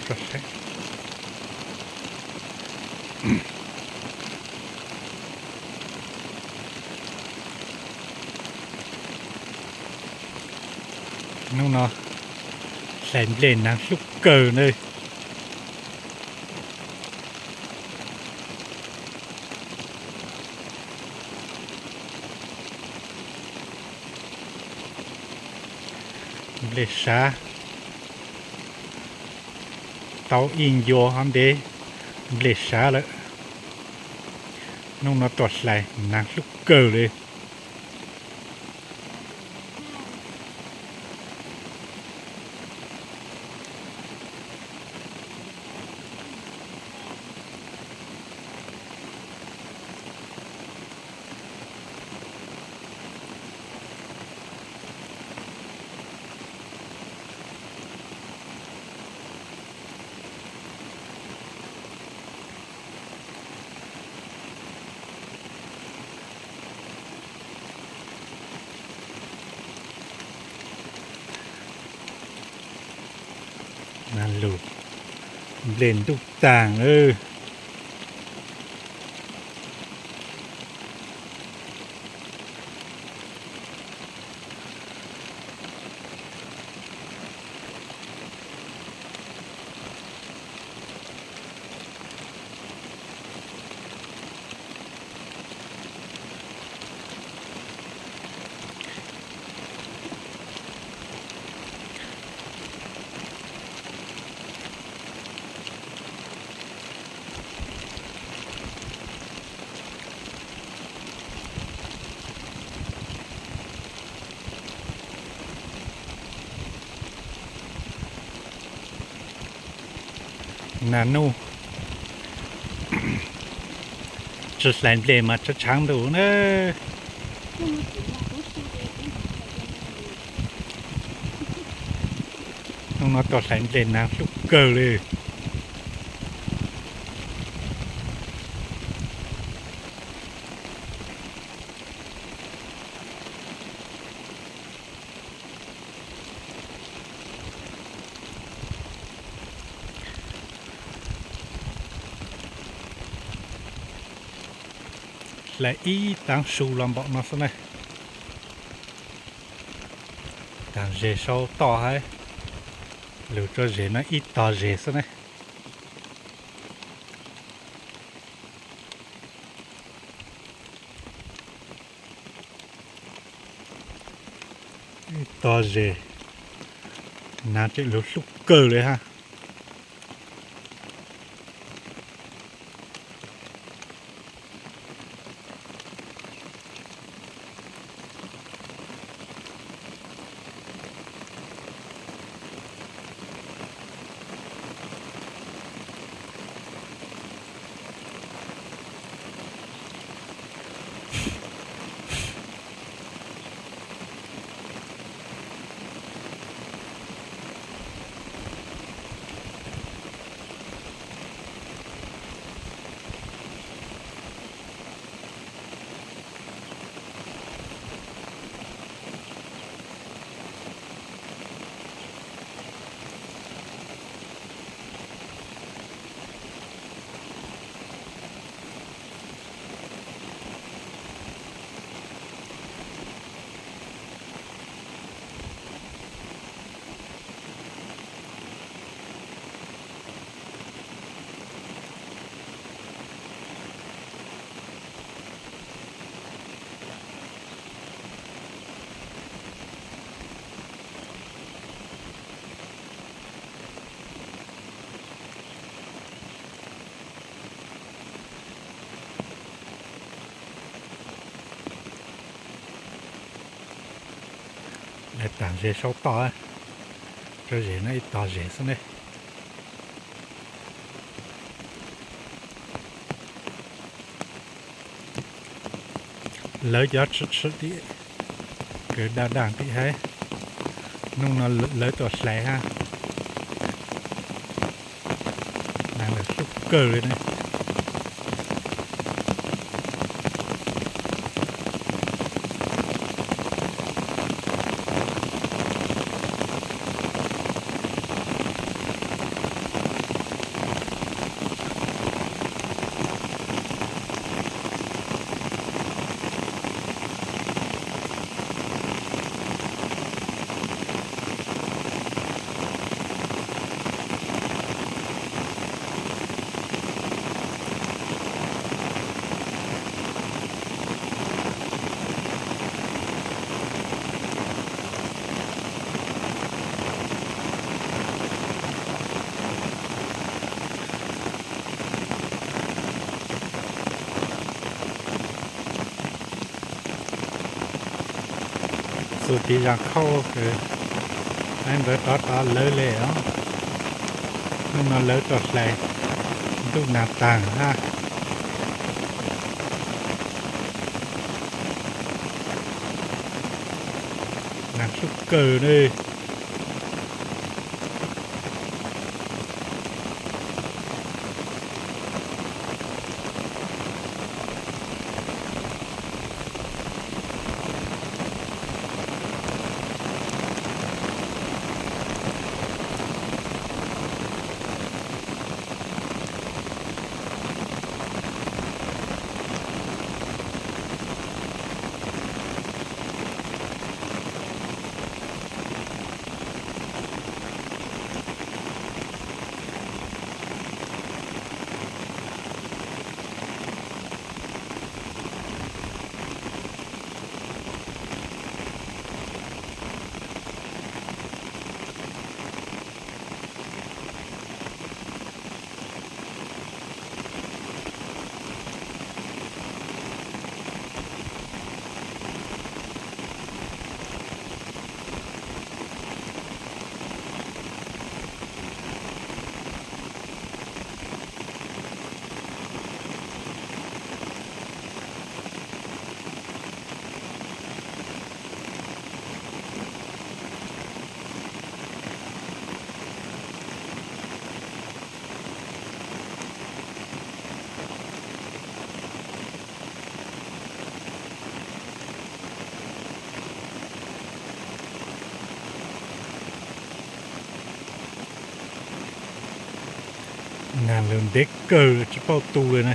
Tso saib. Hnub no hlais nplej nag hlub kawg na. Nplej sav tau ib ncua hov ntev, nplej sav lawm. Hnub no tuaj hlais nag hlub kawg li. Nag lug, nplej ntuj taag lawm. Nag nuj tsi hlais nplej mas tshav tshav ntuj na. Hnub no tuaj hlais nplej nag hlub kawg li. Hlais ib taav su los npaum no xwb na. Taag zes sau toj hab, lug tso zes no ib tog zes xwb na. Ib tog zes, nag tseem lug hlub kawg li hab. Lawv taag zes sau toj, tso zes no ib tog zes xwb ne. Lawv cov tshwm tshwm tim, kawg daj daj tim hab. Hnub no lawv tuaj hlais hab. Nag lawm hlub kawg li na. Tus tij zag khauj, ntawd tov tov lawv le os. Hnub no lawv tau hlais ntuj nag tag hab. Nag hlub kawg ne. Nag lug ntev kawg tsis paub tu le na.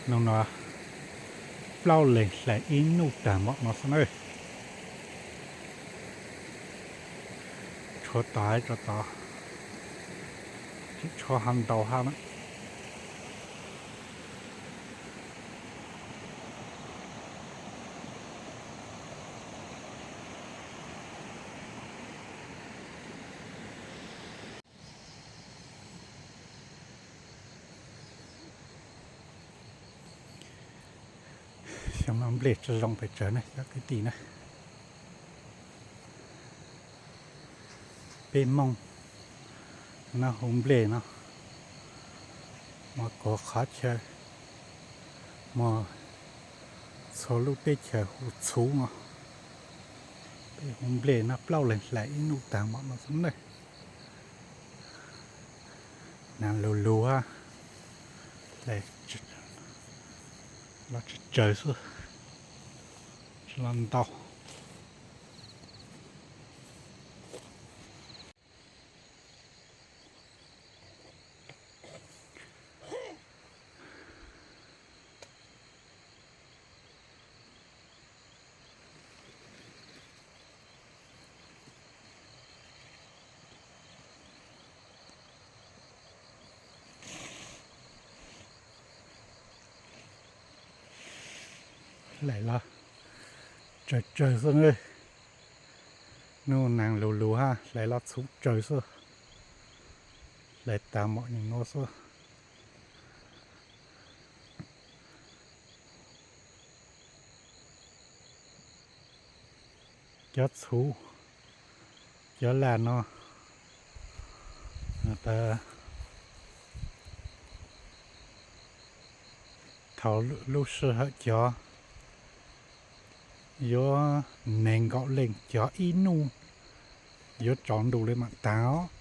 Nub no plaub leeg hlais ib nub tag mom no xwb na. Tshuav tod tso tod, tseem tshuav hab ntau hab na. Xyoo no nplej tsi zoo pes tsawg ne cov kwv tij na. Peb Hmoob no hu nplej no, muaj kuv qhov chaw, muaj txhua lub teb chaws hu txhuv no. Peb hu nplej no plaub leeg hlais ib nub tag mom no xwb na. Nag lug lug hab, los tsawg tsawg xwb, tsis los ntau. Hlais los tsawg tsawg xwb na. Nub nag lug lug hab hlais los txhuv tsawg xwb. Hlais tag mom nws nuav xwb. Cov txhuv, cov laj no, thaum lub sij hawm cov yuav neeg nkaum leej cov ib nub yuav tsaus ntuj li mam tag os.